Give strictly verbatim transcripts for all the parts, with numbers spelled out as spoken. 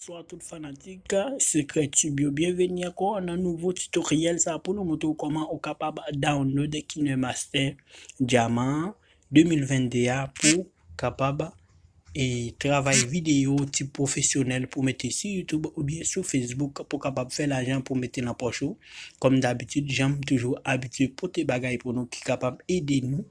Bonswa tout fanatik Sekrè Tube yo, byenveni ankò nan nouvo tutoriel sa pou nou montre w kòman ou kapab download KineMaster Dyaman an de mil vennde a pou kapab e travay videyo tip pwofesyonèl pou mete sou YouTube oubyen sou Facebook pou kapab fè lajan pou mete nan pòch ou. Kòm dabitid, jan m toujou abitye pote bagay pou nou ki kapab ede nou,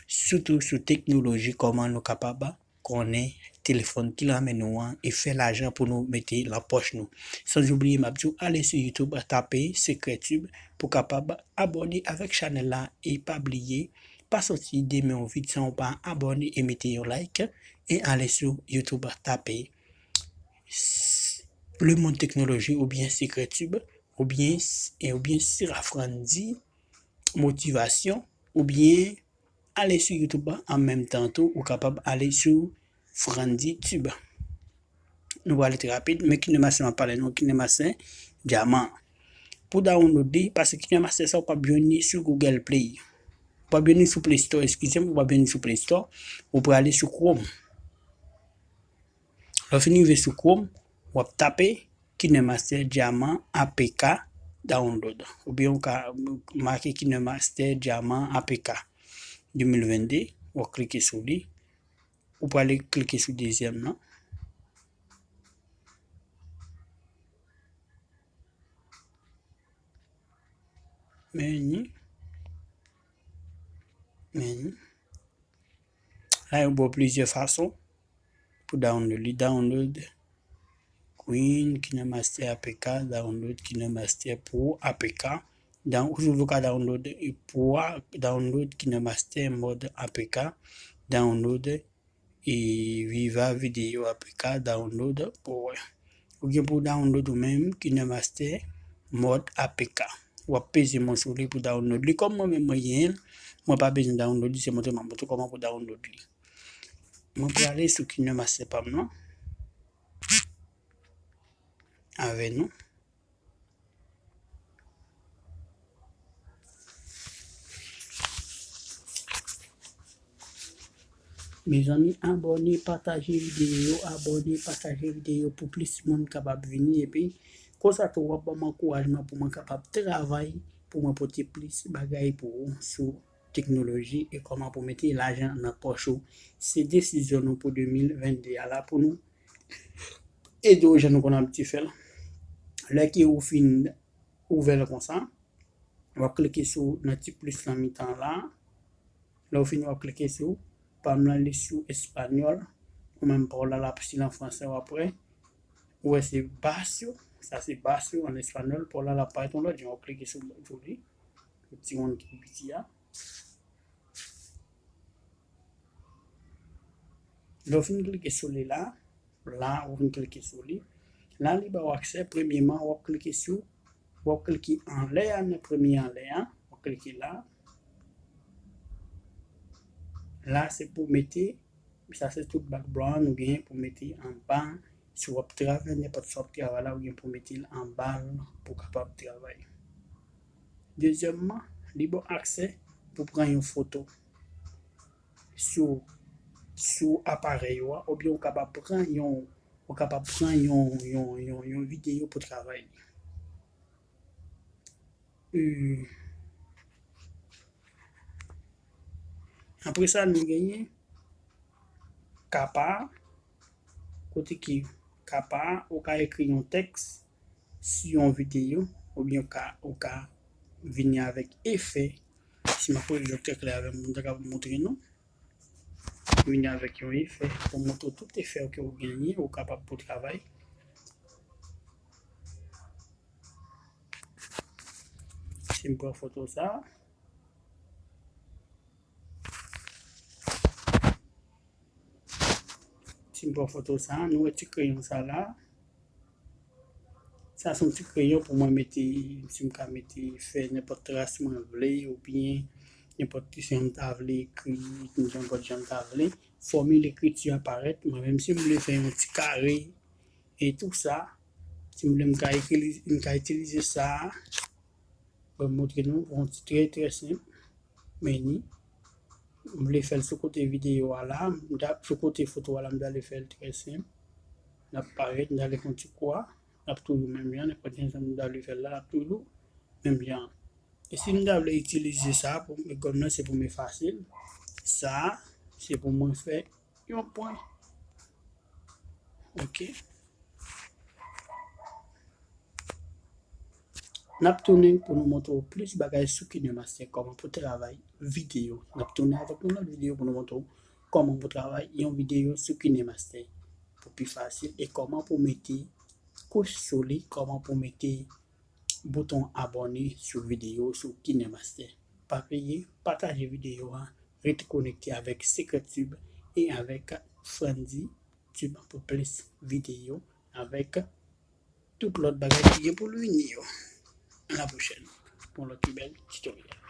sitou sou teknoloji, kòman nou kapab konnen telefòn ki nan men nou an e fè lajan pou nou mete nan pòch nou. San oubliye, m ap di w ale sou YouTube, tape Sekrè Tube pou kapab abòne avèk chanèl la e pa bliye, pa soti demen yon vid san w pa abòne e mete yon like e ale sou YouTube, tape s-, Le Monde Technologie oubyen Sekrè Tube oubyen s-, e oubyen Sirafrandy Motivation oubyen ale sou YouTube an, an menm tan tou, ou kapab ale sou Frandy Tube. Nou prale trè rapid, men KineMaster m ap pale nou, KineMaster Dyaman. Pou download li, paske KineMaster sa ou p ap jwenn li sou Google Play. Ou p ap jwenn li sou Play Store, eskize m, ou p ap jwenn li sou Play Store. Ou prale sou Chrome. Lè w fin rive sou Chrome, w ap tape KineMaster Dyaman A P K download. Oubyen ou ka make KineMaster Dyaman A P K de mil vennde, w ap klike sou li. Ou prale klike sou dezyèm nan. Men ni. Men ni. La, yo ba w plizyè fason pou download li. Download Queen KineMaster A P K, download KineMaster Pro A P K, down-, ou sou ka download e Pro a, download KineMaster Mod A P K, download e Viva Video A P K, download pou wè. Ou gen pou download ou menm KineMaster Mod A P K. W ap peze mwen sou li pou download li. Kòm mwen menm mwen genyen l, mwen pa bezwen download li, se montre m ap montre kòman pou download li. Mwen prale sou KineMaster pa m nan. Avè nou. Mezanmi, abòne, pataje videyo yo, abòne, pataje videyo pou plis moun kapab vini, epi konsa tou w ap ban m ankourajman pou mwen kapab travay, pou mwen pote plis bagay pou ou sou teknoloji e kòman pou mete lajan nan pòch ou. Se desizyon nou pou de mil vennde a la pou nou ede w jan nou konn abitye fè l. Lè ke ou fin ouvè l konsa, w ap klike sou nan ti plis nan mitan la. Lè w fini, w ap klike sou pa m lan, li sou espanyòl. Ou menm pa w la, l ap stil an fransè, w ap wè. Ou wè se bas yo, sa se bas yo an espanyòl, pa w la, l ap parèt yon lòt jan, w ap klike sou, sou li, ti wonn ki pi piti a. Lè w fin klike sou li la, la, ou fin klike sou li. La, li ba w aksè, premyeman, w ap klike sou, w ap klike anlè a, nan premye anlè a, w ap klike la. La, se pou mete, sa se tout background ou genyen pou mete anba. Si w ap travay, nenpòt sa w ap travay la, ou gen pou mete l anba l pou w kapab travay. Dezyèmman, li ba w aksè pou pran yon foto sou, sou aparèy ou a, oubyen ou kapab pran yon, ou kapab pran yon, yon, yon, yon videyo pou travay li. E, apre sa, nou genyen kapa, kote ki kapa, ou ka ekri yon tèks sou yon videyo, oubyen ou ka, ou ka vini avèk efè. Si m ap rele doktè Claire avè m, m ta ka montre nou. Vini avèk yon efè pou montre tout efè ke ou genyen, ou kapab pou travay. Si m pran foto sa, si m pran foto sa, nou wè ti kreyon sa la. Sa se yon ti kreyon pou mwen mete, si m ka mete, fè nenpòt tras mwen vle, oubyen nenpòt ti jan m ta vle ekri, nenpòt jan m ta vle. Fòmil ekriti a parèt, mwen menm si m vle fè yon ti kare, e tou sa, si m vle m ka ekri, m ka itilize sa. Bon, m montre nou yon ti trè, trè senp. Men ni, m vle fè l sou kote videyo a la, m ta, sou kote foto a la, m ta vle fè l trè senp. N ap parèt, n ale fè yon ti kwa, n ap toujou menm jan, nenpòt jan nou ta vle fè l la, n ap toujou menm jan. E si nou ta vle itilize sa pou gòm nan, se pou m fasil. Sa, se pou mwen fè yon pwen. Ok. N ap tounen pou nou montre w plis bagay sou KineMaster, kòman pou travay videyo. N ap tounen avèk yon lòt videyo pou nou montre w kòman pou travay yon videyo sou KineMaster pou pi fasil e kòman pou mete kouch sou li, kòman pou mete bouton abòne sou videyo sou KineMaster. Pa bliye pataje videyo a, rete konekte avèk Secret Tube e avèk Frandy Tube pou plis videyo avèk tout lòt bagay ki gen pou l vini yo. A la pwochèn pou yon lòt pi bèl tutorial.